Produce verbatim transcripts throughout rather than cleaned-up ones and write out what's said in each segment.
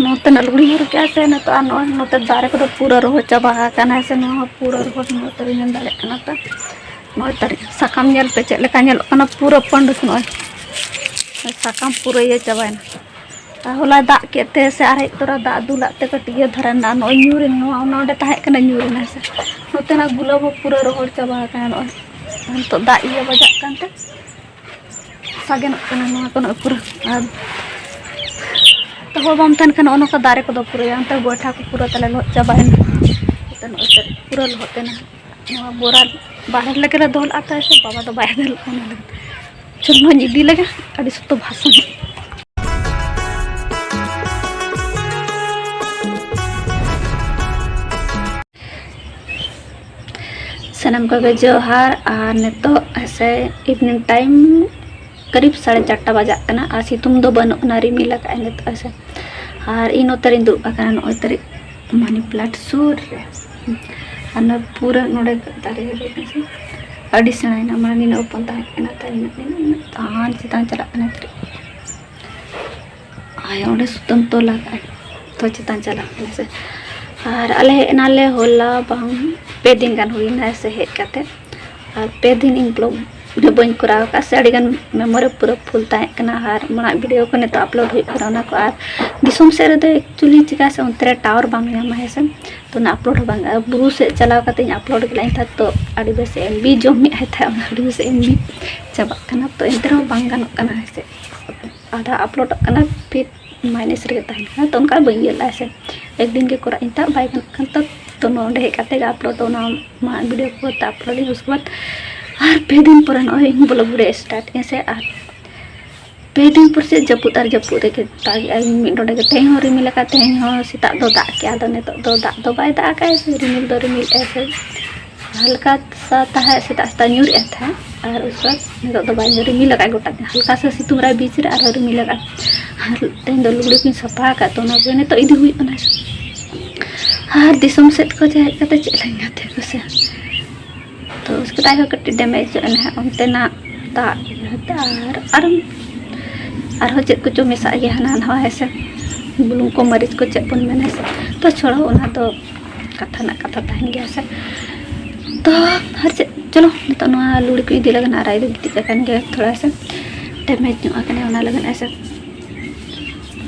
ᱱᱚᱛᱮᱱᱟᱜ ᱞᱩᱜᱽᱲᱤ ᱧᱩᱨ ᱠᱮᱜᱼᱟ ᱥᱮ ᱱᱤᱛᱚᱜ, ᱟᱨ ᱱᱚᱜᱼᱚᱭ ᱱᱚᱛᱮ ᱫᱟᱨᱮ ᱠᱚᱫᱚ ᱯᱩᱨᱟᱹ ᱨᱚᱦᱚᱲ ᱪᱟᱵᱟ ᱟᱠᱟᱱᱟ ᱥᱮ, ᱱᱚᱣᱟ ᱦᱚᱸ ᱯᱩᱨᱟᱹ ᱨᱚᱦᱚᱲ, ᱱᱚᱛᱮ ᱨᱮ ᱧᱮᱞ ᱫᱟᱲᱮᱭᱟᱜ ᱠᱟᱱᱟ ᱯᱮ᱾ ᱱᱚᱜᱼᱚᱭ ᱛᱟᱨᱮ ᱥᱟᱠᱟᱢ ᱧᱮᱞ ᱯᱮ ᱪᱮᱫ ᱞᱮᱠᱟ ᱧᱮᱞᱚᱜ ᱠᱟᱱᱟ, ᱯᱩᱨᱟᱹ ᱯᱟᱹᱰᱩᱥ᱾ ᱱᱚᱜᱼᱚᱭ ᱥᱟᱠᱟᱢ ᱯᱩᱨᱟᱹ ᱤᱭᱟᱹ ᱪᱟᱵᱟᱭᱮᱱᱟ᱾ ᱟᱨ ᱦᱚᱞᱟᱭ ᱫᱟᱜ ᱠᱮᱫ ᱛᱮ ᱥᱮ ᱟᱨ ᱦᱮᱡ ᱛᱚᱨᱟ ᱫᱟᱜ ᱫᱩᱞᱟᱜ ᱛᱮ ᱠᱟᱹᱴᱤᱡ ᱤᱭᱟᱹ ᱫᱷᱟᱨᱟ ᱮᱱᱟ᱾ ᱱᱚᱜᱼᱚᱭ ᱧᱩᱨ ᱮᱱ, ᱱᱚᱣᱟ ᱚᱱᱟ ᱚᱸᱰᱮ ᱛᱟᱦᱮᱸ ᱠᱟᱱᱟ, ᱧᱩᱨ ᱮᱱᱟ ᱥᱮ᱾ ᱱᱚᱛᱮᱱᱟᱜ ᱜᱩᱞᱟᱹᱵ ᱦᱚᱸ ᱯᱩᱨᱟᱹ ᱨᱚᱦᱚᱲ ᱪᱟᱵᱟ ᱟᱠᱟᱱᱟ᱾ ᱱᱚᱜᱼᱚᱭ ᱱᱤᱛᱚᱜ ᱫᱟᱜ ᱤᱭᱟᱹ ᱵᱟᱡᱟᱜ ᱠᱟᱱᱛᱮ ᱥᱟᱜᱮᱱᱚᱜ ᱠᱟᱱᱟ ᱱᱚᱣᱟ ᱠᱚ ᱱᱚᱜᱼᱚᱭ ᱯᱩᱨᱟᱹ᱾ ᱟᱨ ᱛᱚᱵᱮ ᱵᱟᱢ ᱛᱟᱦᱮᱱ ᱠᱷᱟᱱ ᱱᱚᱜᱼᱚ ᱱᱚᱝᱠᱟ ᱫᱟᱨᱮ ᱠᱚᱫᱚ ᱯᱩᱨᱟᱹ ᱚᱱᱛᱮ ᱜᱚᱭᱴᱷᱟ ᱠᱚ ᱯᱩᱨᱟᱹ ᱛᱟᱞᱮ ᱞᱚᱦᱚᱫ ᱪᱟᱵᱟᱭᱮᱱᱟ᱾ ᱱᱚᱜᱼᱚᱭ ᱯᱩᱨᱟᱹ ᱞᱚᱦᱚᱫ ᱮᱱᱟ᱾ ᱱᱚᱣᱟ ᱵᱚᱨᱟ ᱵᱟᱦᱨᱮ ᱞᱟᱹᱜᱤᱫ ᱞᱮ ᱫᱚᱦᱚ ᱞᱮᱫᱼᱟ ᱛᱟᱦᱮᱸ ᱥᱮ, ᱵᱟᱵᱟ ᱫᱚ ᱵᱟᱭ ᱫᱟᱹᱲ ᱞᱮᱫᱼᱟ ᱚᱱᱟ ᱞᱟᱹᱜᱤᱫ᱾ ᱪᱚᱞ ᱱᱚᱣᱟᱧ ᱤᱫᱤ ᱞᱮᱜᱮ, ᱟᱹᱰᱤ ᱥᱚᱠᱛᱚ ᱵᱷᱟᱥᱟᱱ᱾ ᱥᱟᱱᱟᱢ ᱠᱚᱜᱮ ᱡᱚᱦᱟᱨ᱾ ᱟᱨ ᱱᱤᱛᱚᱜ ᱦᱮᱸᱥᱮ evening time ᱠᱟᱹᱨᱤᱵ ᱥᱟᱲᱮ ᱪᱟᱨᱴᱟ ᱵᱟᱡᱟᱜ ᱠᱟᱱᱟ ᱟᱨ ᱥᱤᱛᱩᱝ ᱫᱚ ᱵᱟᱹᱱᱩᱜ ᱟᱱᱟ, ᱨᱤᱢᱤᱞ ᱟᱠᱟᱫᱼᱟᱭ ᱱᱤᱛᱚᱜ ᱦᱮᱸᱥᱮ᱾ ᱟᱨ ᱤᱧ ᱱᱚᱛᱮ ᱨᱤᱧ ᱫᱩᱲᱩᱵ ᱟᱠᱟᱱᱟ ᱱᱚᱜᱼᱚᱭ ᱛᱟᱹᱨᱤᱡ money plant ᱥᱩᱨ ᱨᱮ᱾ ᱟᱨ ᱱᱚᱣᱟ ᱯᱩᱨᱟᱹ ᱱᱚᱰᱮ ᱫᱟᱨᱮ ᱨᱮ ᱦᱮᱸᱥᱮ ᱟᱹᱰᱤ ᱥᱮᱬᱟᱭᱮᱱᱟ, ᱢᱟᱱᱮ ᱱᱤᱱᱟᱹᱜ ᱦᱚᱯᱚᱱ ᱛᱟᱦᱮᱸ ᱠᱟᱱᱟ ᱛᱟᱭ ᱱᱤᱱᱟᱹᱜ ᱱᱤᱱᱟᱹᱜ ᱛᱟᱦᱟᱱ ᱪᱮᱛᱟᱱ ᱪᱟᱞᱟᱜ ᱠᱟᱱᱟ ᱛᱟᱹᱨᱤᱡ᱾ ᱟᱭ ᱚᱸᱰᱮ ᱥᱩᱛᱟᱹᱢ ᱛᱚᱞ ᱟᱠᱟᱫ ᱛᱚ ᱪᱮᱛᱟᱱ ᱪᱟᱞᱟᱜ ᱠᱟᱱᱟ ᱥᱮ᱾ ᱟᱨ ᱟᱞᱮ ᱦᱮᱡ ᱮᱱᱟᱞᱮ ᱦᱚᱞᱟ ᱵᱟᱝ ᱯᱮ ᱫᱤᱱ ᱜᱟᱱ ᱦᱩᱭᱱᱟ ᱥᱮ ᱦᱮᱡ ᱠᱟᱛᱮ᱾ ᱟᱨ ᱯᱮ ᱫᱤᱱ ᱤᱧ vlog ᱫᱚ ᱵᱟᱹᱧ ᱠᱚᱨᱟᱣ ᱟᱠᱟᱫ ᱥᱮ, ᱟᱹᱰᱤᱜᱟᱱ memory ᱯᱩᱨᱟᱹ full ᱛᱟᱦᱮᱸ ᱠᱟᱱᱟ᱾ ᱟᱨ ᱢᱟᱲᱟᱝ video ᱠᱚ ᱱᱤᱛᱚᱜ upload ᱦᱩᱭᱩᱜ ᱠᱟᱱᱟ ᱚᱱᱟ ᱠᱚ᱾ ᱟᱨ ᱫᱤᱥᱚᱢ ᱥᱮᱫ ᱨᱮᱫᱚ actually ᱪᱤᱠᱟ ᱥᱮ ᱚᱱᱛᱮ ᱨᱮ tower ᱵᱟᱝ ᱧᱟᱢᱟ ᱦᱮᱸ ᱥᱮ, ᱛᱚ ᱚᱱᱟ upload ᱦᱚᱸ ᱵᱟᱝ᱾ ᱟᱨ ᱵᱩᱨᱩ ᱥᱮᱫ ᱪᱟᱞᱟᱣ ᱠᱟᱛᱮ ᱤᱧ upload ᱠᱮᱫᱟ ᱮᱱᱛᱮ ᱛᱚ ᱟᱹᱰᱤ ᱵᱮᱥ MB ᱡᱚᱢᱮᱫ ᱟᱭ ᱛᱟᱦᱮᱸᱫ, ᱚᱱᱟ ᱟᱹᱰᱤ ᱵᱮᱥ MB ᱪᱟᱵᱟᱜ ᱠᱟᱱᱟ, ᱛᱚ ᱮᱱᱛᱮ ᱨᱮᱦᱚᱸ ᱵᱟᱝ ᱜᱟᱱᱚᱜ ᱠᱟᱱᱟ ᱦᱮᱸ ᱥᱮ᱾ ᱟᱫᱷᱟ uploadᱚᱜ ᱠᱟᱱᱟ, ᱯᱷᱤᱨ minus ᱨᱮᱜᱮ ᱛᱟᱦᱮᱱ ᱠᱟᱱᱟ᱾ ᱛᱚ ᱚᱱᱠᱟ ᱵᱟᱹᱧ ᱧᱮᱞ ᱞᱮᱫᱼᱟ ᱥᱮ, ᱮᱠᱫᱤᱱ ᱜᱮ ᱠᱚᱨᱟᱣ ᱤᱧ ᱛᱟᱦᱮᱸᱫ, ᱵᱟᱭ ᱜᱟᱱᱚᱜ ᱠᱟᱱ ᱛᱚ᱾ ᱛᱚ ᱱᱚᱰᱮ ᱦᱮᱡ ᱠᱟᱛᱮ ᱜᱮ upload, ᱚᱱᱟ ᱢᱟ video ᱠᱚ ᱛᱟ upload ᱤᱧ, ᱩᱥᱠᱮ ᱵᱟᱫ ᱟᱨ ᱯᱮ ᱫᱤᱱ ᱯᱚᱨᱮ ᱱᱚᱜᱼᱚᱭ ᱤᱧ vlog ᱨᱮ start ᱤᱧ ᱥᱮ᱾ ᱟᱨ ᱯᱮ ᱫᱤᱱ ᱯᱚᱨ ᱪᱮᱫ ᱡᱟᱹᱯᱩᱫ ᱟᱨ ᱡᱟᱹᱯᱩᱫ ᱨᱮᱜᱮ ᱫᱟᱜᱮᱜᱼᱟᱭ ᱢᱤᱫ ᱰᱚᱸᱰᱮ ᱜᱮ᱾ ᱛᱮᱦᱮᱧ ᱦᱚᱸ ᱨᱤᱢᱤᱞ ᱟᱠᱟᱫ, ᱛᱮᱦᱮᱧ ᱦᱚᱸ ᱥᱮᱛᱟᱜ ᱫᱚ ᱫᱟᱜ ᱠᱮᱜᱼᱟ, ᱟᱫᱚ ᱱᱤᱛᱚᱜ ᱫᱚ ᱫᱟᱜ ᱫᱚ ᱵᱟᱭ ᱫᱟᱜ ᱟᱠᱟᱫ ᱥᱮ, ᱨᱤᱢᱤᱞ ᱫᱚ ᱨᱤᱢᱤᱞ ᱮᱜᱼᱟᱭ ᱥᱮ᱾ ᱦᱟᱞᱠᱟ ᱥᱟ ᱛᱟᱦᱮᱸᱫ, ᱥᱮᱛᱟᱜ ᱥᱮᱛᱟᱜ ᱧᱩᱨᱮᱜᱼᱟ ᱛᱟᱦᱮᱸᱫ, ᱟᱨ ᱩᱥᱠᱮ ᱵᱟᱫ ᱱᱤᱛᱚᱜ ᱫᱚ ᱵᱟᱭ ᱧᱩᱨ, ᱨᱤᱢᱤᱞ ᱟᱠᱟᱫ ᱜᱚᱴᱟ ᱜᱮ, ᱦᱟᱞᱠᱟ ᱥᱟ ᱥᱤᱛᱩᱝ ᱨᱮ ᱵᱤᱪ ᱨᱮ ᱟᱨᱦᱚᱸ ᱨᱤᱢᱤᱞ ᱟᱠᱟᱫ᱾ ᱟᱨ ᱛᱮᱦᱮᱧ ᱫᱚ ᱞᱩᱜᱽᱲᱤ ᱠᱚᱧ ᱥᱟᱯᱷᱟ ᱟᱠᱟᱫ, ᱛᱚ ᱚᱱᱟ ᱠᱚ ᱱᱤᱛᱚᱜ ᱤᱫᱤ ᱦᱩᱭᱩᱜ ᱠᱟᱱᱟ᱾ ᱟᱨ ᱫᱤᱥᱚᱢ ᱥᱮᱫ ᱠᱷᱚᱱ ᱦᱮᱡ ᱠᱟᱛᱮ ᱪᱮᱫ ᱞᱟᱹᱭ ᱜᱟᱛᱮ ᱠᱚ ᱥᱮ, ᱛᱚ ᱩᱥᱠᱮ ᱛᱟᱭ ᱦᱚᱸ ᱠᱟᱹᱴᱤᱡ damage ᱧᱚᱜ ᱮᱱᱟ ᱦᱟᱸᱜ ᱚᱱᱛᱮᱱᱟᱜ ᱫᱟᱜ ᱤᱭᱟᱹᱛᱮ᱾ ᱟᱨ ᱟᱨ ᱟᱨᱦᱚᱸ ᱪᱮᱫ ᱠᱚᱪᱚ ᱢᱮᱥᱟᱜ ᱜᱮᱭᱟ ᱦᱟᱱᱟ ᱱᱟᱣᱟ ᱦᱮᱸ ᱥᱮ᱾ ᱵᱩᱞᱩᱝ ᱠᱚ, ᱢᱟᱹᱨᱤᱪ ᱠᱚ, ᱪᱮᱫ ᱵᱚᱱ ᱢᱮᱱᱟ ᱥᱮ᱾ ᱛᱚ ᱪᱷᱚᱲᱟ ᱚᱱᱟ ᱫᱚ ᱠᱟᱛᱷᱟ ᱨᱮᱱᱟᱜ ᱠᱟᱛᱷᱟ ᱛᱟᱦᱮᱱ ᱜᱮᱭᱟ ᱥᱮ᱾ ᱛᱚ ᱟᱨ ᱪᱮᱫ, ᱪᱚᱞᱚ ᱱᱤᱛᱚᱜ ᱱᱚᱣᱟ ᱞᱩᱜᱽᱲᱤ ᱠᱚ ᱤᱫᱤ ᱞᱟᱜᱟᱱ ᱟᱨ ᱟᱭ ᱫᱚ ᱜᱤᱛᱤᱡ ᱟᱠᱟᱱ ᱜᱮᱭᱟ ᱛᱷᱚᱲᱟ ᱥᱮ, ᱰᱮᱢᱮᱡᱽ ᱧᱚᱜ ᱟᱠᱟᱱᱟ ᱚᱱᱟ ᱞᱟᱹᱜᱤᱫ ᱦᱮᱸ ᱥᱮ᱾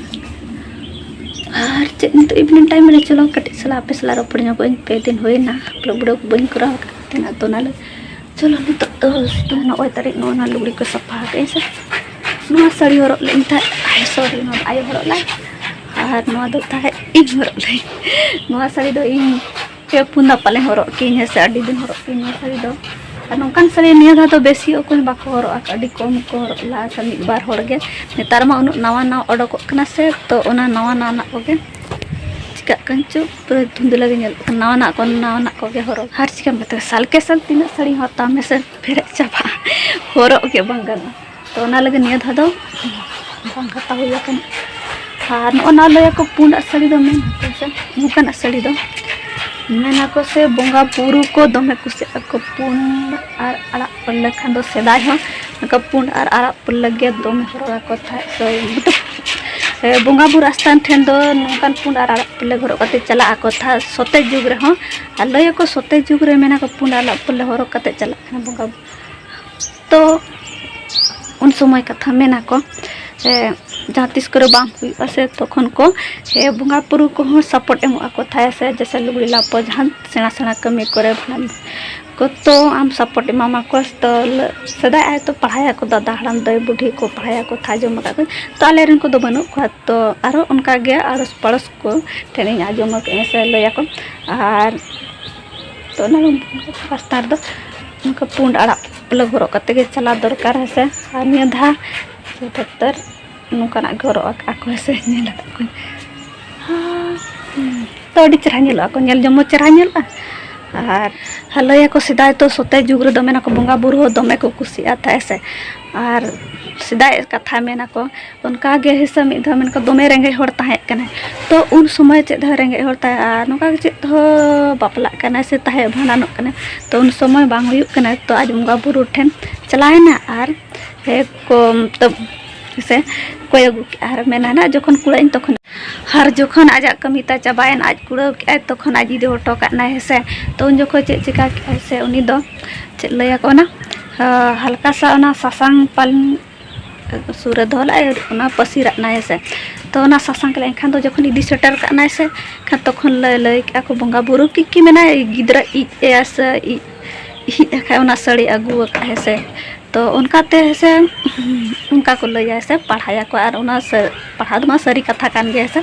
ᱟᱨ ᱪᱮᱫ ᱱᱤᱛᱚᱜ evening time ᱨᱮ ᱪᱚᱞᱚ ᱠᱟᱹᱴᱤᱡ ᱥᱟᱞᱟᱜ ᱟᱯᱮ ᱥᱟᱞᱟᱜ ᱨᱚᱯᱚᱲ ᱧᱚᱜᱚᱜ ᱟᱹᱧ, ᱯᱮ ᱫᱤᱱ ᱦᱩᱭᱱᱟ upload ᱠᱚ ᱵᱟᱹᱧ ᱠᱚᱨᱟᱣ ᱟᱠᱟᱫ ᱛᱟᱦᱮᱱᱟ᱾ ᱛᱚ ᱚᱱᱟ ᱞᱟᱹᱜᱤᱫ ᱪᱚᱞᱚ ᱱᱤᱛᱚᱜ ᱫᱚ ᱱᱚᱜᱼᱚᱭ ᱛᱟᱹᱨᱤᱠᱷ ᱱᱚᱜᱼᱚᱭ ᱱᱚᱣᱟ ᱞᱩᱜᱽᱲᱤ ᱠᱚ ᱥᱟᱯᱷᱟ ᱟᱠᱟᱫ ᱟᱹᱧ ᱥᱮ᱾ ᱱᱚᱣᱟ ᱥᱟᱹᱲᱤ ᱦᱚᱨᱚᱜ ᱞᱮᱫ ᱟᱹᱧ ᱛᱟᱦᱮᱸᱫ, ᱟᱭ sorry, ᱱᱚᱣᱟ ᱫᱚ ᱟᱭᱳ ᱦᱚᱨᱚᱜ ᱞᱮᱫ ᱟᱨ ᱱᱚᱣᱟ ᱫᱚ ᱛᱟᱦᱮᱸᱫ ᱤᱧ ᱦᱚᱨᱚᱜ ᱞᱮᱫ᱾ ᱱᱚᱣᱟ ᱥᱟᱹᱲᱤ ᱫᱚ ᱤᱧ ᱯᱮ ᱯᱩᱱ ᱫᱷᱟᱣ ᱯᱟᱞᱮᱧ ᱦᱚᱨᱚᱜ ᱠᱤᱧ ᱦᱮᱸ ᱥᱮ, ᱟᱹᱰᱤ ᱫᱤᱱ ᱦᱚᱨᱚᱜ ᱠᱤᱧ ᱱᱚᱣᱟ ᱥᱟᱹᱲᱤ ᱫᱚ᱾ ᱟᱨ ᱱᱚᱝᱠᱟᱱ ᱥᱟᱹᱲᱤ ᱱᱤᱭᱟᱹ ᱫᱷᱟᱣ ᱫᱚ ᱵᱮᱥᱤ ᱚᱠᱚᱭ ᱵᱟᱠᱚ ᱦᱚᱨᱚᱜ ᱟᱠᱟᱫ, ᱟᱹᱰᱤ ᱠᱚᱢ ᱠᱚ ᱦᱚᱨᱚᱜ ᱞᱟᱦᱟ ᱥᱮ ᱢᱤᱫ ᱵᱟᱨ ᱦᱚᱲ ᱜᱮ᱾ ᱱᱮᱛᱟᱨ ᱢᱟ ᱩᱱᱟᱹᱜ ᱱᱟᱣᱟ ᱱᱟᱣᱟ ᱚᱰᱚᱠᱚᱜ ᱠᱟᱱᱟ ᱥᱮ, ᱛᱚ ᱚᱱᱟ ᱱᱟᱣᱟ ᱱᱟᱣᱟᱱᱟᱜ ᱠᱚᱜᱮ ᱪᱤᱠᱟᱹᱜ ᱠᱟᱱ ᱪᱚ ᱯᱩᱨᱟᱹ ᱫᱷᱩᱸᱫᱷᱞᱟᱹ ᱜᱮ ᱧᱮᱞᱚᱜ ᱠᱟᱱᱟ᱾ ᱱᱟᱣᱟᱱᱟᱜ ᱠᱚ ᱱᱟᱣᱟᱱᱟᱜ ᱠᱚᱜᱮ ᱦᱚᱨᱚᱜ᱾ ᱟᱨ ᱪᱤᱠᱟᱹᱢ ᱢᱮᱛᱟᱜᱼᱟ, ᱥᱟᱞᱠᱮ ᱥᱟᱞ ᱛᱤᱱᱟᱹᱜ ᱥᱟᱹᱲᱤ ᱦᱚᱸ ᱦᱟᱛᱟᱣ ᱢᱮᱥᱮ, ᱯᱮᱨᱮᱡ ᱪᱟᱵᱟᱜᱼᱟ, ᱦᱚᱨᱚᱜ ᱜᱮ ᱵᱟᱝ ᱜᱟᱱᱚᱜᱼᱟ᱾ ᱛᱚ ᱚᱱᱟ ᱞᱟᱹᱜᱤᱫ ᱱᱤᱭᱟᱹ ᱫᱷᱟᱣ ᱫᱚ ᱵᱟᱝ ᱦᱟᱛᱟᱣ ᱦᱩᱭ ᱟᱠᱟᱱᱟ᱾ ᱟᱨ ᱱᱚᱜᱼᱚ ᱱᱟ ᱞᱟᱹᱭᱟᱠᱚ ᱯᱩᱸᱰᱟᱜ ᱥᱟᱹᱲᱤ ᱫᱚ ᱢᱮᱱ ᱟᱠᱚ ᱥᱮ, ᱱᱚᱝᱠᱟᱱᱟᱜ ᱥᱟᱹᱲᱤ ᱫᱚ ᱢᱮᱱ ᱟᱠᱚ ᱥᱮ ᱵᱚᱸᱜᱟ ᱵᱩᱨᱩ ᱠᱚ ᱫᱚᱢᱮ ᱠᱩᱥᱤᱭᱟᱜ ᱟᱠᱚ ᱯᱩᱸᱰ ᱟᱨ ᱟᱲᱟᱜ ᱯᱟᱹᱲᱞᱟᱹ ᱠᱷᱟᱱ ᱫᱚ᱾ ᱥᱮᱫᱟᱭ ᱦᱚᱸ ᱱᱚᱝᱠᱟ ᱯᱩᱸᱰ ᱟᱨ ᱟᱲᱟᱜ ᱯᱟᱹᱲᱞᱟᱹ ᱜᱮ ᱫᱚᱢᱮ ᱦᱚᱨᱚᱜ ᱟᱠᱚ ᱛᱟᱦᱮᱸᱫ᱾ ᱥᱮ ᱵᱚᱸᱜᱟ ᱵᱩᱨᱩ ᱟᱥᱛᱷᱟᱱ ᱴᱷᱮᱱ ᱫᱚ ᱱᱚᱝᱠᱟᱱ ᱯᱩᱸᱰ ᱟᱨ ᱟᱲᱟᱜ ᱯᱟᱹᱲᱞᱟᱹ ᱦᱚᱨᱚᱜ ᱠᱟᱛᱮ ᱪᱟᱞᱟᱜ ᱟᱠᱚ ᱛᱟᱦᱮᱸᱫ ᱥᱚᱛᱮ ᱡᱩᱜᱽ ᱨᱮᱦᱚᱸ᱾ ᱟᱨ ᱞᱟᱹᱭᱟᱠᱚ ᱥᱚᱛᱮ ᱡᱩᱜᱽ ᱨᱮ ᱢᱮᱱᱟᱠᱚ ᱯᱩᱸᱰ ᱟᱨ ᱟᱲᱟᱜ ᱯᱟᱹᱲᱞᱟᱹ ᱦᱚᱨᱚᱜ ᱠᱟᱛᱮ ᱪᱟᱞᱟᱜ ᱠᱟᱱᱟ ᱵᱚᱸᱜᱟ ᱵᱩᱨᱩ᱾ ᱛᱚ ᱩᱱ ᱥᱚᱢᱚᱭ ᱠᱟᱛᱷᱟ ᱢᱮᱱᱟᱠᱚ, ᱮ, ᱡᱟᱦᱟᱸ ᱛᱤᱥ ᱠᱚᱨᱮ ᱵᱟᱝ ᱦᱩᱭᱩᱜᱼᱟ ᱥᱮ, ᱛᱚᱠᱷᱚᱱ ᱠᱚ, ᱮ, ᱵᱚᱸᱜᱟ ᱵᱩᱨᱩ ᱠᱚᱦᱚᱸ support ᱮᱢᱚᱜ ᱟᱠᱚ ᱛᱟᱦᱮᱸ ᱥᱮ, ᱡᱮᱭᱥᱮ ᱞᱩᱜᱽᱲᱤ ᱞᱟᱯᱚ ᱡᱟᱦᱟᱸ ᱥᱮᱬᱟ ᱥᱮᱬᱟ ᱠᱟᱹᱢᱤ ᱠᱚᱨᱮ ᱵᱷᱟᱜᱮ ᱠᱚ, ᱛᱚ ᱟᱢ support ᱮᱢᱟᱢᱟᱠᱚ᱾ ᱛᱚ ᱞᱟᱹ-, ᱥᱮᱫᱟᱭ ᱟᱭᱳ ᱛᱚ ᱯᱟᱲᱦᱟᱭᱟᱠᱚ, ᱫᱟᱫᱟ ᱦᱟᱲᱟᱢ ᱫᱟᱹᱭ ᱵᱩᱰᱷᱤ ᱠᱚ ᱯᱟᱲᱦᱟᱭᱟᱠᱚ ᱛᱟᱦᱮᱸ, ᱟᱸᱡᱚᱢ ᱟᱠᱟᱫ ᱠᱚ᱾ ᱛᱚ ᱟᱞᱮ ᱨᱮᱱ ᱠᱚᱫᱚ ᱵᱟᱹᱱᱩᱜ ᱠᱚᱣᱟ, ᱛᱚ ᱟᱨᱦᱚᱸ ᱚᱱᱠᱟ ᱜᱮ ᱟᱲᱚᱥ ᱯᱟᱲᱚᱥ ᱠᱚ ᱴᱷᱮᱱᱤᱧ ᱟᱸᱡᱚᱢ ᱟᱠᱟᱫᱼᱟ ᱥᱮ ᱞᱟᱹᱭᱟᱠᱚ᱾ ᱟᱨ ᱛᱚ ᱚᱱᱟ ᱨᱟᱥᱛᱟ ᱨᱮᱫᱚ ᱱᱚᱝᱠᱟ ᱯᱩᱸᱰ ᱟᱲᱟᱜ ᱯᱟᱹᱲᱞᱟᱹ ᱦᱚᱨᱚᱜ ᱠᱟᱛᱮ ᱜᱮ ᱪᱟᱞᱟᱣ ᱫᱚᱨᱠᱟᱨ ᱦᱮᱸ ᱥᱮ᱾ ᱟᱨ ᱱᱤᱭᱟᱹ ᱫᱷᱟᱣ ᱡᱚᱛᱚᱛᱚᱨ ᱱᱚᱝᱠᱟᱱᱟᱜ ᱜᱮ ᱦᱚᱨᱚᱜ ᱟᱠᱟᱫ ᱠᱚ ᱦᱮᱸ ᱥᱮ, ᱧᱮᱞ ᱟᱠᱟᱫ ᱠᱚᱣᱟᱧ᱾ ᱛᱚ ᱟᱹᱰᱤ ᱪᱮᱦᱨᱟ ᱧᱮᱞᱚᱜᱼᱟ ᱠᱚ, ᱧᱮᱞ ᱡᱚᱝ ᱦᱚᱸ ᱪᱮᱦᱨᱟ ᱧᱮᱞᱚᱜᱼᱟ᱾ ᱟᱨ ᱞᱟᱹᱭᱟᱠᱚ ᱥᱮᱫᱟᱭ ᱛᱚ ᱥᱚᱛᱮ ᱡᱩᱜᱽ ᱨᱮᱫᱚ ᱢᱮᱱᱟᱠᱚ ᱵᱚᱸᱜᱟ ᱵᱩᱨᱩ ᱦᱚᱸ ᱫᱚᱢᱮ ᱠᱚ ᱠᱩᱥᱤᱭᱟᱜᱼᱟ ᱛᱟᱦᱮᱸ ᱥᱮ᱾ ᱟᱨ ᱥᱮᱫᱟᱭ ᱠᱟᱛᱷᱟ ᱢᱮᱱᱟᱠᱚ ᱚᱱᱠᱟ ᱜᱮ ᱦᱮᱸ ᱥᱮ, ᱢᱤᱫ ᱫᱷᱟᱣ ᱢᱮᱱᱟᱠᱚ ᱫᱚᱢᱮ ᱨᱮᱸᱜᱮᱡ ᱦᱚᱲ ᱛᱟᱦᱮᱸ ᱠᱟᱱᱟᱭ᱾ ᱛᱚ ᱩᱱ ᱥᱚᱢᱚᱭ ᱪᱮᱫ ᱫᱷᱟᱣ ᱨᱮᱸᱜᱮᱡ ᱦᱚᱲ ᱛᱟᱦᱮᱸ, ᱟᱨ ᱱᱚᱝᱠᱟ ᱜᱮ ᱪᱮᱫ ᱫᱷᱟᱣ ᱵᱟᱯᱞᱟᱜ ᱠᱟᱱᱟᱭ ᱥᱮ ᱛᱟᱦᱮᱸ ᱵᱷᱟᱸᱰᱟᱱᱚᱜ ᱠᱟᱱᱟᱭ, ᱛᱚ ᱩᱱ ᱥᱚᱢᱚᱭ ᱵᱟᱝ ᱦᱩᱭᱩᱜ ᱠᱟᱱᱟᱭ᱾ ᱛᱚ ᱟᱡ ᱵᱚᱸᱜᱟ ᱵᱩᱨᱩ ᱴᱷᱮᱱ ᱪᱟᱞᱟᱣᱮᱱᱟ ᱟᱨ ᱦᱮᱸ ᱠᱚ ᱛᱚ ᱥᱮ ᱠᱚᱭ ᱟᱹᱜᱩ ᱠᱮᱫᱼᱟ ᱟᱨ ᱢᱮᱱᱟ ᱱᱟᱜ ᱡᱚᱠᱷᱚᱱ ᱠᱩᱲᱟᱹᱜ ᱟᱹᱧ ᱛᱚᱠᱷᱚᱱ ᱟᱨ ᱡᱚᱠᱷᱚᱱ ᱟᱡᱟᱜ ᱠᱟᱹᱢᱤ ᱛᱟᱭ ᱪᱟᱵᱟᱭᱮᱱ, ᱟᱡ ᱠᱩᱲᱟᱹᱣ ᱠᱮᱜᱼᱟᱭ, ᱛᱚᱠᱷᱚᱱ ᱟᱡ ᱤᱫᱤ ᱦᱚᱴᱚ ᱠᱟᱜ ᱱᱟᱭ ᱦᱮᱸ ᱥᱮ᱾ ᱛᱚ ᱩᱱ ᱡᱚᱠᱷᱚᱱ ᱪᱮᱫ ᱪᱮᱠᱟ ᱠᱮᱜᱼᱟᱭ ᱥᱮ, ᱩᱱᱤ ᱫᱚ ᱪᱮᱫ ᱞᱟᱹᱭᱟᱠᱚ ᱚᱱᱟ, ᱦᱟᱞᱠᱟ ᱥᱟ ᱚᱱᱟ ᱥᱟᱥᱟᱝ ᱯᱟᱞ ᱥᱩᱨ ᱨᱮ ᱫᱚᱦᱚ ᱞᱮᱜᱼᱟᱭ, ᱚᱱᱟ ᱯᱟᱹᱥᱤᱨᱟᱜ ᱱᱟᱭ ᱥᱮ᱾ ᱛᱚ ᱚᱱᱟ ᱥᱟᱥᱟᱝ ᱠᱚ ᱞᱟᱹᱭ ᱮᱱᱠᱷᱟᱱ ᱫᱚ ᱡᱚᱠᱷᱚᱱ ᱤᱫᱤ ᱥᱮᱴᱮᱨ ᱠᱟᱜ ᱱᱟᱭ ᱥᱮ, ᱮᱱᱠᱷᱟᱱ ᱛᱚᱠᱷᱚᱱ ᱞᱟᱹᱭ, ᱞᱟᱹᱭ ᱠᱮᱜᱼᱟ ᱠᱚ ᱵᱚᱸᱜᱟ ᱵᱩᱨᱩ ᱠᱤ ᱠᱤ ᱢᱮᱱᱟᱭ, ᱜᱤᱫᱽᱨᱟᱹ ᱤᱡ ᱮᱭᱟ ᱥᱮ ᱤᱡ ᱤᱡ ᱠᱷᱟᱡ ᱚᱱᱟ ᱥᱟᱹᱲᱤ ᱟᱹᱜᱩ ᱟᱠᱟᱫ ᱦᱮᱸ ᱥᱮ᱾ ᱛᱚ ᱚᱱᱠᱟᱛᱮ ᱦᱮᱸ ᱥᱮ, ᱚᱱᱠᱟ ᱠᱚ ᱞᱟᱹᱭᱟ ᱥᱮ ᱯᱟᱲᱦᱟᱭᱟᱠᱚ᱾ ᱟᱨ ᱚᱱᱟ ᱥᱟᱹ- ᱯᱟᱲᱦᱟᱣ ᱫᱚ ᱢᱟ ᱥᱟᱹᱨᱤ ᱠᱟᱛᱷᱟ ᱠᱟᱱ ᱜᱮᱭᱟ ᱦᱮᱸ ᱥᱮ᱾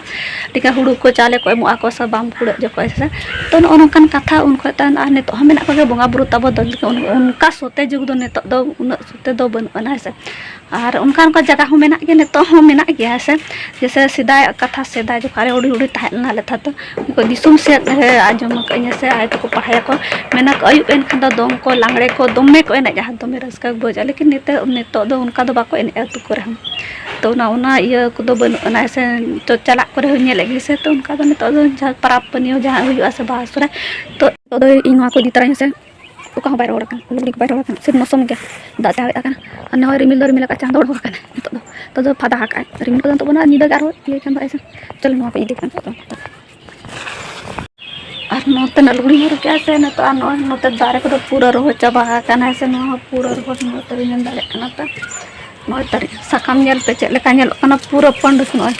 ᱞᱮᱠᱟ ᱦᱩᱲᱩ ᱠᱚ ᱪᱟᱣᱞᱮ ᱠᱚ ᱮᱢᱚᱜᱼᱟ ᱠᱚ ᱥᱮ ᱵᱟᱢ ᱠᱩᱲᱟᱹᱜ ᱡᱚᱠᱷᱚᱡ ᱦᱮᱸ ᱥᱮ᱾ ᱛᱚ ᱱᱚᱜᱼᱚ ᱱᱚᱝᱠᱟᱱ ᱠᱟᱛᱷᱟ ᱩᱱ ᱠᱷᱚᱡ ᱛᱟᱭᱚᱢ ᱟᱨ ᱱᱤᱛᱚᱜ ᱦᱚᱸ ᱢᱮᱱᱟᱜ ᱠᱚᱜᱮᱭᱟ ᱵᱚᱸᱜᱟ ᱵᱩᱨᱩ ᱛᱟᱵᱚ ᱫᱚ, ᱞᱮᱠᱤᱱ ᱚᱱ- ᱚᱱᱠᱟ ᱥᱚᱛᱮ ᱡᱩᱜᱽ ᱫᱚ ᱱᱤᱛᱚᱜ ᱫᱚ ᱩᱱᱟᱹᱜ ᱥᱚᱛᱮ ᱫᱚ ᱵᱟᱹᱱᱩᱜ ᱟᱱᱟ ᱦᱮᱸ ᱥᱮ᱾ ᱟᱨ ᱚᱱᱠᱟ ᱚᱱᱠᱟ ᱡᱟᱭᱜᱟ ᱦᱚᱸ ᱢᱮᱱᱟᱜ ᱜᱮᱭᱟ, ᱱᱤᱛᱚᱜ ᱦᱚᱸ ᱢᱮᱱᱟᱜ ᱜᱮᱭᱟ ᱦᱮᱸ ᱥᱮ᱾ ᱡᱮᱭᱥᱮ ᱥᱮᱫᱟᱭᱟᱜ ᱠᱟᱛᱷᱟ, ᱥᱮᱫᱟᱭ ᱡᱚᱠᱷᱚᱱ ᱟᱞᱮ ᱦᱩᱰᱤᱧ ᱦᱩᱰᱤᱧ ᱛᱟᱦᱮᱸ ᱞᱮᱱᱟ ᱞᱮ ᱛᱷᱟ ᱛᱚ, ᱩᱱᱠᱩ ᱫᱤᱥᱚᱢ ᱥᱮᱫ ᱦᱮᱸ ᱟᱸᱡᱚᱢ ᱟᱠᱟᱫᱟᱹᱧ ᱥᱮ ᱟᱭᱳ ᱛᱟᱠᱚ ᱯᱟᱲᱦᱟᱭᱟᱠᱚ, ᱢᱮᱱᱟ ᱠᱚ ᱟᱹᱭᱩᱵ ᱮᱱ ᱠᱷᱟᱱ ᱫᱚ ᱫᱚᱝ ᱠᱚ ᱞᱟᱜᱽᱲᱮ ᱠᱚ ᱫᱚᱢᱮ ᱠᱚ ᱮᱱᱮᱡᱼᱟ, ᱫᱚᱢᱮ ᱨᱟᱹᱥᱠᱟᱹ ᱠᱚ ᱵᱩᱡᱟ᱾ ᱞᱮᱠᱤᱱ ᱱᱤᱛᱚᱜ, ᱱᱤᱛᱚᱜ ᱫᱚ ᱚᱱᱠᱟ ᱫᱚ ᱵᱟᱠᱚ ᱮᱱᱮᱡᱼᱟ ᱟᱹᱛᱩ ᱠᱚᱨᱮ ᱦᱚᱸ᱾ ᱛᱚ ᱚᱱᱟ, ᱚᱱᱟ ᱤᱭᱟᱹ ᱠᱚᱫᱚ ᱵᱟᱹᱱᱩᱜ ᱟᱱᱟ ᱥᱮ᱾ ᱛᱚ ᱪᱟᱞᱟᱜ ᱠᱚᱨᱮ ᱦᱚᱸ ᱧᱮᱞᱮᱫ ᱜᱮ ᱥᱮ᱾ ᱛᱚ ᱚᱱᱠᱟ ᱫᱚ ᱱᱤᱛᱚᱜ ᱫᱚ ᱡᱟᱦᱟᱸ ᱯᱟᱨᱟᱵᱽ ᱯᱩᱱᱟᱹᱭ ᱡᱟᱦᱟᱸ ᱦᱩᱭᱩᱜᱼᱟ ᱥᱮ ᱵᱟᱦᱟ ᱥᱚᱦᱨᱟᱭ, ᱛᱚ ᱱᱤᱛᱚᱜ ᱫᱚ ᱤᱧ ᱱᱚᱣᱟ ᱠᱚ ᱤᱫᱤ ᱛᱟᱨᱟᱭᱟᱹᱧ ᱥᱮ᱾ ᱚᱠᱟ ᱦᱚᱸ ᱵᱟᱭ ᱨᱚᱦᱚᱲ ᱟᱠᱟᱱᱟ, ᱞᱩᱜᱽᱲᱤ ᱠᱚ ᱵᱟᱭ ᱨᱚᱦᱚᱲ ᱟᱠᱟᱱᱟ, ᱥᱤᱨ ᱢᱚᱥᱚᱢ ᱜᱮ ᱫᱟᱜ ᱛᱮ ᱦᱟᱣᱮᱫ ᱟᱠᱟᱱᱟ᱾ ᱟᱨ ᱱᱚᱜᱼᱚᱭ ᱨᱤᱢᱤᱞ ᱫᱚ ᱨᱤᱢᱤᱞ ᱟᱠᱟᱫ, ᱪᱟᱸᱫᱚ ᱚᱰᱚᱠ ᱟᱠᱟᱱᱟ ᱱᱤᱛᱚᱜ ᱫᱚ, ᱱᱤᱛᱚᱜ ᱫᱚ ᱯᱷᱟᱫᱟ ᱟᱠᱟᱫ ᱟᱭ᱾ ᱨᱤᱢᱤᱞ ᱠᱚᱫᱚ ᱱᱤᱛᱚᱜ ᱵᱟᱹᱱᱩᱜᱼᱟ, ᱧᱤᱫᱟᱹ ᱜᱮ ᱟᱨᱦᱚᱸ ᱤᱭᱟᱹᱭ ᱠᱷᱟᱱ ᱫᱚ ᱟᱭᱥᱮ᱾ ᱪᱚᱞᱚ ᱱᱚᱣᱟ ᱠᱚ ᱤᱫᱤ ᱠᱟᱱ ᱱᱤᱛᱚᱜ ᱫᱚ᱾ ᱟᱨ ᱱᱚᱛᱮᱱᱟᱜ ᱞᱩᱜᱽᱲᱤ ᱦᱚᱸ ᱨᱚᱠᱮᱜᱼᱟ ᱥᱮ ᱱᱤᱛᱚᱜ, ᱟᱨ ᱱᱚᱜᱼᱚᱭ ᱱᱚᱛᱮ ᱫᱟᱨᱮ ᱠᱚᱫᱚ ᱯᱩᱨᱟᱹ ᱨᱚᱦᱚᱲ ᱪᱟᱵᱟ ᱟᱠᱟᱱᱟ ᱦᱮᱸ ᱥᱮ᱾ ᱱᱚᱣᱟ ᱦᱚᱸ ᱯᱩᱨᱟᱹ ᱨᱚᱦᱚᱲ, ᱱᱚᱜᱼᱚᱭ ᱛᱟᱹᱨᱤ ᱧᱮᱞ ᱫᱟᱲᱮᱭᱟᱜ ᱠᱟᱱᱟ ᱯᱮ, ᱱᱚᱜᱼᱚᱭ ᱛᱟᱹᱨᱤ ᱥᱟᱠᱟᱢ ᱧᱮᱞ ᱯᱮ ᱪᱮᱫ ᱞᱮᱠᱟ ᱧᱮᱞᱚᱜ ᱠᱟᱱᱟ, ᱯᱩᱨᱟᱹ ᱯᱟᱹᱰᱩ ᱱᱚᱜᱼᱚᱭ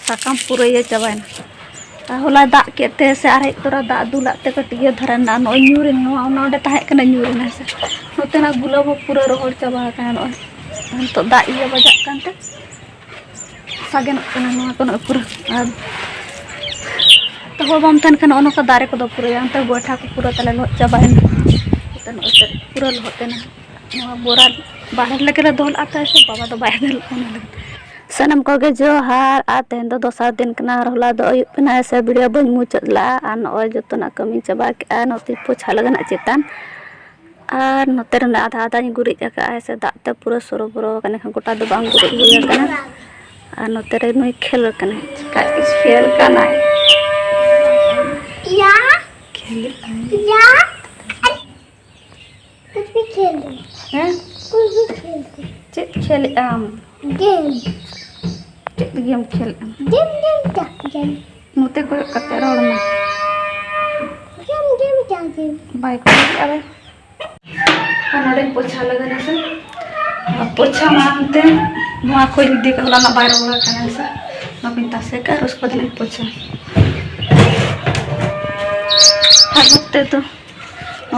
ᱥᱟᱠᱟᱢ ᱯᱩᱨᱟᱹ ᱤᱭᱟᱹ ᱪᱟᱵᱟᱭᱮᱱᱟ᱾ ᱟᱨ ᱦᱚᱞᱟᱭ ᱫᱟᱜ ᱠᱮᱫ ᱛᱮ ᱥᱮ ᱟᱨᱦᱮᱡ ᱛᱚᱨᱟ ᱫᱟᱜ ᱫᱩᱞᱟᱜ ᱛᱮ ᱠᱟᱹᱴᱤᱡ ᱤᱭᱟᱹ ᱫᱷᱟᱨᱟ ᱮᱱᱟ᱾ ᱱᱚᱜᱼᱚᱭ ᱧᱩᱨ ᱮᱱ, ᱱᱚᱣᱟ ᱚᱱᱟ ᱚᱸᱰᱮ ᱛᱟᱦᱮᱸ ᱠᱟᱱᱟ, ᱧᱩᱨ ᱮᱱᱟ ᱦᱮᱸ ᱥᱮ᱾ ᱱᱚᱛᱮᱱᱟᱜ ᱜᱩᱞᱟᱹᱵ ᱦᱚᱸ ᱯᱩᱨᱟᱹ ᱨᱚᱦᱚᱲ ᱪᱟᱵᱟ ᱟᱠᱟᱱᱟ᱾ ᱱᱚᱜᱼᱚᱭ ᱱᱤᱛᱚᱜ ᱫᱟᱜ ᱤᱭᱟᱹ ᱵᱟᱡᱟᱜ ᱠᱟᱱᱛᱮ ᱥᱟᱜᱮᱱᱚᱜ ᱠᱟᱱᱟ ᱱᱚᱣᱟ ᱠᱚ ᱱᱚᱜᱼᱚᱭ ᱯᱩᱨᱟᱹ᱾ ᱟᱨ ᱛᱚ ᱦᱚᱲ ᱵᱟᱢ ᱛᱟᱦᱮᱱ ᱠᱷᱟᱱ ᱱᱚᱜᱼᱚ ᱱᱚᱝᱠᱟ ᱫᱟᱨᱮ ᱠᱚᱫᱚ ᱯᱩᱨᱟᱹ ᱚᱱᱛᱮ ᱜᱚᱭᱴᱷᱟ ᱠᱚ ᱯᱩᱨᱟᱹ ᱛᱟᱞᱮ ᱞᱚᱦᱚᱫ ᱪᱟᱵᱟᱭᱮᱱᱟ᱾ ᱱᱚᱛᱮ ᱱᱚᱜᱼᱚᱭ ᱯᱩᱨᱟᱹ ᱞᱚᱦᱚᱫ ᱮᱱᱟ᱾ ᱱᱚᱣᱟ ᱵᱚᱨᱟ ᱵᱟᱦᱨᱮ ᱞᱟᱹᱜᱤᱫ ᱞᱮ ᱫᱚᱦᱚ ᱞᱮᱫᱼᱟ ᱛᱟᱦᱮᱸ ᱥᱮ, ᱵᱟᱵᱟ ᱫᱚ ᱵᱟᱭ ᱫᱟᱹᱲ ᱠᱟᱱᱟ᱾ ᱥᱟᱱᱟᱢ ᱠᱚᱜᱮ ᱡᱚᱦᱟᱨ᱾ ᱟᱨ ᱛᱮᱦᱮᱧ ᱫᱚ ᱫᱚᱥᱟᱨ ᱫᱤᱱ ᱠᱟᱱᱟ, ᱟᱨ ᱦᱚᱞᱟ ᱫᱚ ᱟᱹᱭᱩᱵ ᱠᱟᱱᱟ ᱥᱮ ᱵᱷᱤᱰᱤᱭᱳ ᱵᱟᱹᱧ ᱢᱩᱪᱟᱹᱫ ᱞᱮᱫᱼᱟ᱾ ᱟᱨ ᱱᱚᱜᱼᱚᱭ ᱡᱚᱛᱚᱱᱟᱜ ᱠᱟᱹᱢᱤᱧ ᱪᱟᱵᱟ ᱠᱮᱫᱼᱟ, ᱱᱚᱛᱮᱧ ᱯᱳᱪᱷᱟ ᱞᱟᱜᱟᱱᱟᱜ ᱪᱮᱛᱟᱱ᱾ ᱟᱨ ᱱᱚᱛᱮ ᱨᱮ ᱟᱫᱷᱟ ᱟᱫᱷᱟᱧ ᱜᱩᱨᱤᱡ ᱟᱠᱟᱫᱼᱟ ᱥᱮ, ᱫᱟᱜ ᱛᱮ ᱯᱩᱨᱟᱹ ᱥᱚᱨᱚᱵᱚᱨᱚ ᱟᱠᱟᱱᱟ, ᱮᱱᱠᱷᱟᱱ ᱜᱚᱴᱟ ᱫᱚ ᱵᱟᱝ ᱜᱩᱨᱤᱡ ᱦᱩᱭ ᱟᱠᱟᱱᱟ᱾ ᱟᱨ ᱱᱚᱛᱮ ᱨᱮ ᱱᱩᱭ ᱠᱷᱮᱞ ᱠᱟᱱᱟᱭ, ᱪᱤᱠᱟᱹ ᱠᱷᱮᱞ ᱠᱟᱱᱟᱭ, ᱭᱟ᱾ ᱠᱷᱮᱞᱮᱜᱼᱟᱭ᱾ ᱭᱟ᱾ कुछ भी खेल दो। ᱦᱮᱸ? कुछ भी खेल दो। ᱪᱮᱫ ᱠᱷᱮᱞᱮᱜ ᱟᱢ? गेम। ᱪᱮᱫ ᱜᱮᱢ ᱠᱷᱮᱞ ᱮᱢ᱾ ᱡᱮᱢ ᱡᱮᱢ ᱪᱟᱜ ᱡᱮᱢ᱾ ᱱᱚᱛᱮ ᱠᱚᱭᱚᱜ ᱠᱟᱛᱮ ᱨᱚᱲ ᱢᱮ᱾ ᱡᱮᱢ ᱡᱮᱢ ᱪᱟᱜ ᱡᱮᱢ᱾ ᱵᱟᱭ ᱠᱚᱭᱚᱜ ᱮᱫᱟ ᱵᱮ᱾ ᱟᱨ ᱱᱚᱰᱮᱧ ᱯᱳᱪᱷᱟ ᱞᱮᱫᱟ ᱦᱮᱸ ᱥᱮ᱾ ᱟᱨ ᱯᱳᱪᱷᱟ ᱢᱟᱲᱟᱝ ᱛᱮ ᱱᱚᱣᱟ ᱠᱚᱧ ᱤᱫᱤ ᱠᱟᱜ, ᱦᱚᱞᱟᱱᱟᱜ ᱵᱟᱭ ᱨᱚᱦᱚᱲ ᱟᱠᱟᱱᱟ ᱦᱮᱸ ᱥᱮ᱾ ᱱᱚᱣᱟ ᱠᱚᱧ ᱛᱟᱥᱮ ᱠᱟᱜᱼᱟ ᱟᱨ ᱩᱥᱠᱮ ᱵᱟᱫ ᱤᱧ ᱯᱳᱪᱷᱟ᱾ ᱟᱨ ᱱᱚᱛᱮ ᱫᱚ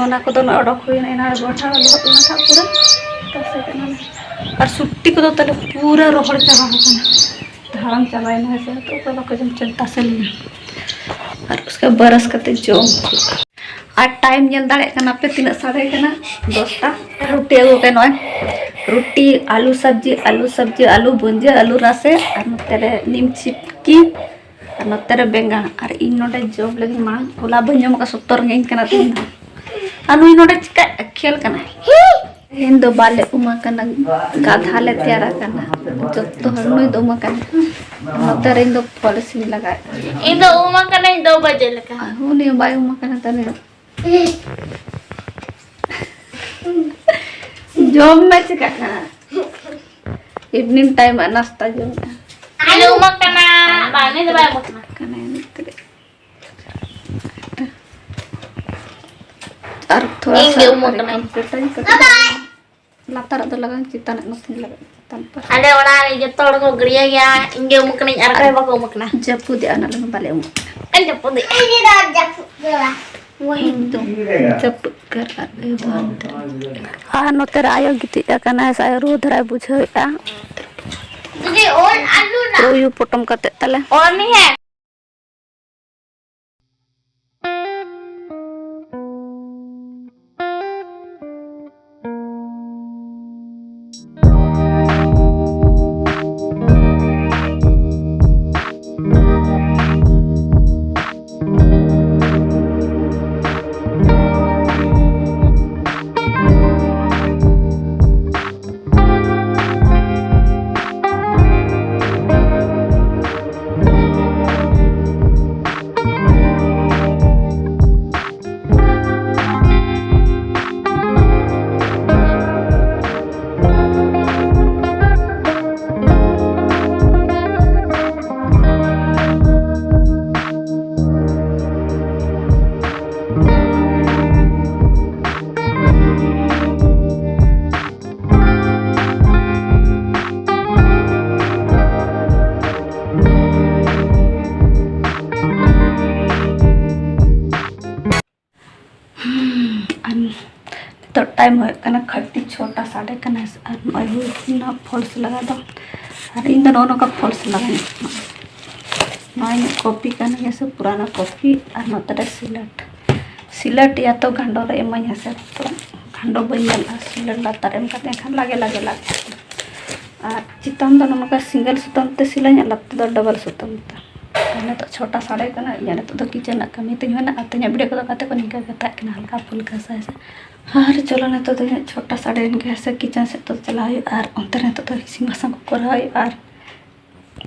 ᱚᱱᱟ ᱠᱚᱫᱚ ᱚᱰᱚᱠ ᱦᱩᱭᱱᱟ, ᱮᱱᱟᱱ ᱜᱚᱴᱟ ᱞᱚᱦᱚᱫ ᱞᱮᱱᱟ ᱛᱟᱨᱯᱚᱨᱮ ᱛᱟᱥᱮ ᱠᱟᱜ ᱱᱟᱞᱮ᱾ ᱟᱨ ᱥᱩᱴᱤ ᱠᱚᱫᱚ ᱛᱟᱞᱮ ᱯᱩᱨᱟᱹ ᱨᱚᱦᱚᱲ ᱪᱟᱵᱟ ᱟᱠᱟᱱᱟ, ᱦᱟᱲᱟᱢ ᱪᱟᱵᱟᱭᱮᱱᱟ ᱦᱮᱸ ᱥᱮ, ᱛᱚ ᱚᱠᱚᱭ ᱵᱟᱠᱚ ᱡᱚᱢ ᱦᱚᱪᱚ ᱛᱟᱥᱮ ᱞᱮᱱᱟ᱾ ᱟᱨ ᱩᱥᱠᱮ ᱵᱟᱫ ᱵᱟᱨᱟᱥ ᱠᱟᱛᱮ ᱡᱚᱢ ᱦᱩᱭᱩᱜᱼᱟ᱾ ᱟᱨ ᱴᱟᱭᱤᱢ ᱧᱮᱞ ᱫᱟᱲᱮᱭᱟᱜ ᱠᱟᱱᱟ ᱯᱮ ᱛᱤᱱᱟᱹᱜ ᱥᱟᱰᱮ ᱠᱟᱱᱟ? ᱫᱚᱥᱴᱟ᱾ ᱨᱩᱴᱤ ᱟᱹᱜᱩ ᱠᱟᱜ ᱱᱚᱜᱼᱚᱭ, ᱨᱩᱴᱤ, ᱟᱹᱞᱩ ᱥᱚᱵᱽᱡᱤ, ᱟᱹᱞᱩ ᱥᱚᱵᱽᱡᱤ, ᱟᱹᱞᱩ ᱵᱷᱩᱸᱡᱟᱹ, ᱟᱹᱞᱩ ᱨᱟᱥᱮ, ᱟᱨ ᱱᱚᱛᱮ ᱨᱮ ᱱᱤᱢ ᱪᱤᱴᱠᱤ, ᱟᱨ ᱱᱚᱛᱮ ᱨᱮ ᱵᱮᱸᱜᱟᱲ᱾ ᱟᱨ ᱤᱧ ᱱᱚᱰᱮ ᱡᱚᱢ ᱞᱟᱹᱜᱤᱫ ᱢᱟᱲᱟᱝ ᱦᱚᱞᱟ ᱵᱟᱹᱧ ᱡᱚᱢ ᱟᱠᱟᱫ, ᱥᱚᱠᱛᱚ ᱨᱮᱸᱜᱮᱡ ᱤᱧ ᱠᱟᱱᱟ ᱛᱮᱦᱮᱧ ᱫᱚ᱾ ᱟᱨ ᱱᱩᱭ ᱱᱚᱰᱮ ᱪᱤᱠᱟᱹ ᱠᱷᱮᱞ ᱠᱟᱱᱟᱭ? ᱛᱮᱦᱮᱧ ᱫᱚ ᱵᱟᱞᱮ ᱩᱢ ᱟᱠᱟᱱᱟ, ᱜᱟᱫᱷᱟ ᱞᱮ ᱛᱮᱭᱟᱨ ᱟᱠᱟᱱᱟ᱾ ᱡᱚᱛᱚ ᱦᱚᱲ ᱱᱩᱭ ᱫᱚ ᱩᱢ ᱟᱠᱟᱱᱟ, ᱱᱚᱛᱮ ᱨᱮ ᱤᱧ ᱫᱚ ᱯᱚᱞᱤᱥᱤᱧ ᱞᱟᱜᱟᱣᱮᱫ᱾ ᱤᱧ ᱫᱚ ᱩᱢ ᱟᱠᱟᱱᱟᱹᱧ ᱫᱚ ᱵᱟᱡᱮ ᱞᱮᱠᱟ᱾ ᱟᱨ ᱩᱱᱤ ᱦᱚᱸ ᱵᱟᱭ ᱩᱢ ᱟᱠᱟᱱᱟ ᱛᱟᱞᱮ᱾ ᱡᱚᱢ ᱢᱮ ᱪᱤᱠᱟᱹᱜ ᱠᱟᱱᱟ? ᱤᱵᱷᱤᱱᱤᱝ ᱴᱟᱭᱤᱢ ᱟᱜ ᱱᱟᱥᱛᱟ ᱡᱚᱢ ᱢᱮ᱾ ᱟᱞᱮ ᱩᱢ ᱟᱠᱟᱱᱟ᱾ ᱵᱟᱝ, ᱩᱱᱤ ᱫᱚ ᱵᱟᱭ ᱩᱢ ᱟᱠᱟᱱᱟ᱾ ᱠᱟᱱᱟ ᱮᱱᱮᱡ ᱛᱮᱜᱮ᱾ ᱟᱨ ᱛᱷᱚᱲᱟ ᱤᱧ ᱥᱟ ᱜᱮ ᱩᱢ ᱟᱨ ᱟᱠᱟᱱᱟᱹᱧ᱾ ᱠᱚᱢᱯᱤᱭᱩᱴᱟᱨ ᱤᱧ ᱠᱟᱹᱴᱤᱡ ᱞᱟᱛᱟᱨᱟᱜ ᱫᱚ ᱞᱟᱜᱟᱣ ᱪᱮᱛᱟᱱᱟᱜ ᱱᱟᱥᱮᱧ ᱞᱟᱜᱟᱣ ᱪᱮᱛᱟᱱ ᱯᱟᱥᱴᱟ᱾ ᱟᱞᱮ ᱚᱲᱟᱜ ᱨᱮ ᱡᱚᱛᱚ ᱦᱚᱲ ᱠᱚ ᱜᱟᱹᱲᱭᱟᱹ ᱜᱮᱭᱟ, ᱤᱧ ᱜᱮ ᱩᱢ ᱟᱠᱟᱱᱟᱹᱧ ᱟᱨ ᱚᱠᱚᱭ ᱦᱚᱸ ᱵᱟᱠᱚ ᱩᱢ ᱟᱠᱟᱱᱟ᱾ ᱡᱟᱹᱯᱩᱫ ᱮᱫᱟ, ᱚᱱᱟ ᱞᱟᱹᱜᱤᱫ ᱵᱟᱞᱮ ᱩᱢ ᱟᱠᱟᱱᱟ᱾ ᱟᱹᱧ ᱡᱟᱹᱯᱩᱫ ᱮᱫᱟ᱾ ᱤᱧ ᱫᱚ ᱡᱟᱹᱯᱩᱫ ᱮᱫᱟ᱾ ᱡᱟᱹᱯᱩᱫ ᱠᱟᱨ ᱟᱨ ᱮ ᱵᱟᱝ ᱛᱮ᱾ ᱟᱨ ᱱᱚᱛᱮ ᱨᱮ ᱟᱭᱳ ᱜᱤᱛᱤᱡ ᱟᱠᱟᱱᱟᱭ, ᱥᱮ ᱟᱭᱳ ᱨᱩᱣᱟᱹ ᱫᱷᱟᱨᱟᱭ ᱵᱩᱡᱷᱟᱹᱣᱮᱫᱼᱟ᱾ ᱫᱤᱫᱤ, ᱚᱞ ᱟᱞᱩ ᱨᱟ- ᱛᱚ ᱩᱭᱩ ᱯᱚᱴᱚᱢ ᱠᱟᱛᱮᱫ ᱛᱟᱞᱮ᱾ ᱚᱞ ᱢᱮ ᱦᱮᱸ᱾ ᱴᱟᱭᱤᱢ ᱦᱩᱭᱩᱜ ᱠᱟᱱᱟ ᱠᱷᱟᱹᱴᱤ ᱪᱷᱚᱴᱟ ᱥᱟᱰᱮ ᱠᱟᱱᱟ᱾ ᱟᱨ ᱱᱚᱜᱼᱚᱭ ᱦᱩᱭ ᱱᱟ ᱯᱷᱚᱞᱥ ᱞᱟᱜᱟᱣ ᱫᱚ᱾ ᱟᱨ ᱤᱧ ᱫᱚ ᱱᱚᱜᱼᱚ ᱱᱚᱝᱠᱟ ᱯᱷᱚᱞᱥ ᱞᱟᱜᱟᱣ ᱤᱧ ᱱᱚᱣᱟ ᱤᱧᱟᱹᱜ ᱠᱚᱯᱤ ᱠᱟᱱ ᱜᱮᱭᱟ ᱥᱮ ᱯᱩᱨᱟᱱᱟ ᱠᱚᱯᱤ᱾ ᱟᱨ ᱱᱚᱛᱮ ᱨᱮ ᱥᱤᱞᱟᱹᱴ, ᱥᱤᱞᱟᱹᱴ ᱭᱟ ᱛᱚ ᱜᱟᱸᱰᱚ ᱨᱮ ᱮᱢᱟᱹᱧᱟ ᱥᱮ, ᱛᱚ ᱜᱟᱸᱰᱚ ᱵᱟᱹᱧ ᱧᱮᱞᱟ᱾ ᱥᱤᱞᱟᱹᱴ ᱞᱟᱛᱟᱨ ᱮᱢ ᱠᱟᱛᱮ ᱮᱱᱠᱷᱟᱱ ᱞᱟᱜᱮ ᱞᱟᱜᱮ ᱞᱟᱜᱮ᱾ ᱟᱨ ᱪᱮᱛᱟᱱ ᱫᱚ ᱱᱚᱝᱠᱟ ᱥᱤᱝᱜᱮᱞ ᱥᱩᱛᱟᱹᱢ ᱛᱮ ᱥᱤᱞᱟᱹᱧᱟ, ᱞᱟᱛᱟᱨ ᱫᱚ ᱰᱚᱵᱚᱞ ᱥᱩᱛᱟᱹᱢ ᱛᱮ᱾ ᱟᱨ ᱱᱤᱛᱚᱜ ᱪᱷᱚᱴᱟ ᱥᱟᱰᱮ ᱠᱟᱱᱟ, ᱤᱧᱟᱹᱜ ᱱᱤᱛᱚᱜ ᱫᱚ ᱠᱤᱪᱮᱱ ᱨᱮᱱᱟᱜ ᱠᱟᱹᱢᱤ ᱛᱤᱧ ᱦᱩᱭᱱᱟ᱾ ᱟᱨ ᱛᱮᱦᱮᱧᱟᱜ ᱵᱷᱤᱰᱤᱭᱳ ᱠᱚᱫᱚ ᱜᱟᱛᱮ ᱠᱚ ᱱᱤᱝᱠᱟᱹ ᱜᱮ ᱛᱟᱦᱮᱸ ᱠᱟᱱᱟ, ᱦᱟᱞᱠᱟ ᱯᱷᱩᱞᱠᱟ ᱥᱟᱭ ᱥᱟᱭ᱾ ᱟᱨ ᱪᱚᱞᱚ ᱱᱤᱛᱚᱜ ᱫᱚ ᱤᱧᱟᱹᱜ ᱪᱷᱚᱴᱟ ᱥᱟᱰᱮᱭᱮᱱ ᱜᱮᱭᱟ ᱥᱮ, ᱠᱤᱪᱮᱱ ᱥᱮᱫ ᱫᱚ ᱪᱟᱞᱟᱣ ᱦᱩᱭᱩᱜᱼᱟ᱾ ᱟᱨ ᱚᱱᱛᱮ ᱨᱮ ᱱᱤᱛᱚᱜ ᱫᱚ ᱤᱥᱤᱱ ᱵᱟᱥᱟᱝ ᱠᱚ ᱠᱚᱨᱟᱣ ᱦᱩᱭᱩᱜᱼᱟ᱾ ᱟᱨ